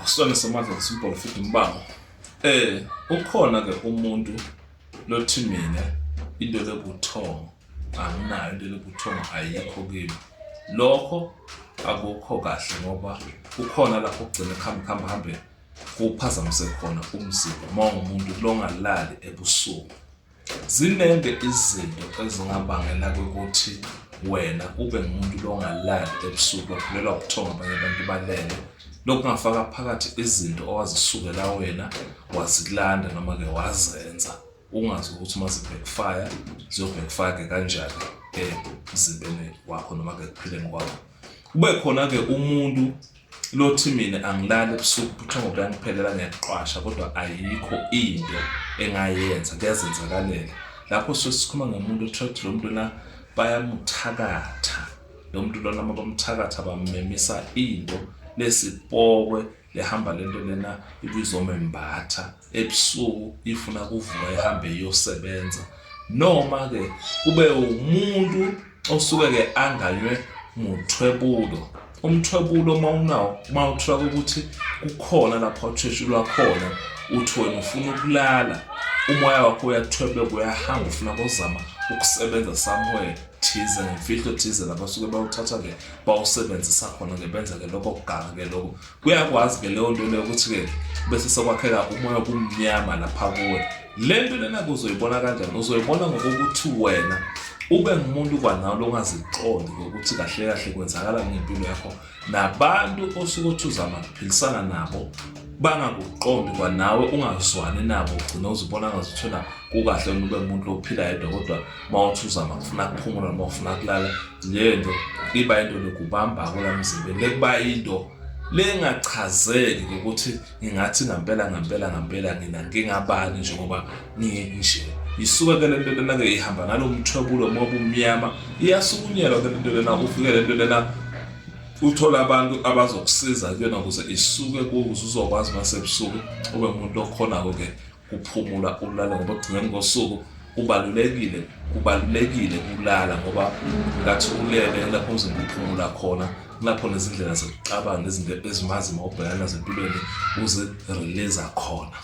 Usilwane samandla simprofiti Mbango. Ukhona ke umuntu lothi mina into lobuthongo anginayo, into lobuthongo ayikho kimi. Lokho akukho kahle ngoba kukhona lapho kugcina kuhambe kuhambe hambe kuphazamise khona umzimba uma ungumuntu longalali ebusuku. Ziningi izinto ezingabangela ukuthi wena ube ngumuntu longalali ebusuku, baphelelwa ubuthongo abanye abantu balele. Lokhu kungafaka phakathi izinto owazisukela wena wazilanda noma-ke wazenza ungazi ukuthi uma zi-backfire ziyo-backfire-ke kanjani emzimbeni wakho noma-ke ekuphileni kwakho. Kube khona-ke umuntu Lothi mina angilali ebusuku ubuthongo buyangiphelela ngiyaqwasha kodwa ayikho into engayenza kuyazenzakalela. Lapho suke sikhuluma ngomuntu othola ukuthi lo muntu lona bayamuthakatha. Lo muntu lona uma bamthakatha bammemisa into lesipokwe lehamba lento lena ibizomembatha ebusuku ifuna kuvuka ihambe iyosebenza noma ke kube umuntu osuke ke anganywe muthwebulo. Umthwebulo uma unawo, uma uthola ukuthi kukhona lapho uthwetshulwa khona, uthi wena ufuna ukulala, umoya wakho uyathwebeka uyahamba ufuna kozama ukusebenza somewhere thize ngemfihlo thize labasuke bawuthatha-ke bawusebenzisa khona-ke benza-ke lokho kuganga-ke lokho. Kuyakwazi-ke leyo nto leyo ukuthi-ke bese sekwakheka umoya okumnyama lapha kuwe. Le nto lena-ke uzoyibona kanjani? Uzoyibona ngokuthi wena ube ngumuntu kwanawe longaziqondi ngokuthi kahle kahle kwenzakala ngempilo yakho, nabantu osuke uthi uzama ukuphilisana nabo bangakuqondi kwanawe ungazwani nabo, ugcina uzibona ngazuthi wena kukahle wena ube umuntu ophila yedwa, kodwa uma uthi uzama kufuna kuphumula noma ufuna kulala, le nto iba into lekubambako la mzimbeni, lekuba into lengachazeki ukuthi ngingathi ngampela ngampela ngampela ngina ngingabani njengoba nginje. Isuke ke lento lena ke ihamba nalo mthwebulo moba umnyama, iyasukunyelwa ke lento lena, ufike lento lena uthola abantu abazokusiza kuyona ukuze isuke kuze uzokwazi masebusuku ube umuntu okhonako ke kuphumula ulale, ngoba ekugcineni kosuku kubalulekile kubalulekile kulala, ngoba ngathi ulele lapho umzimba uphumula khona, lapho nezindlela zokucabanga nezinto ezimazi uma ubhekana nazo empilweni uzi-release khona.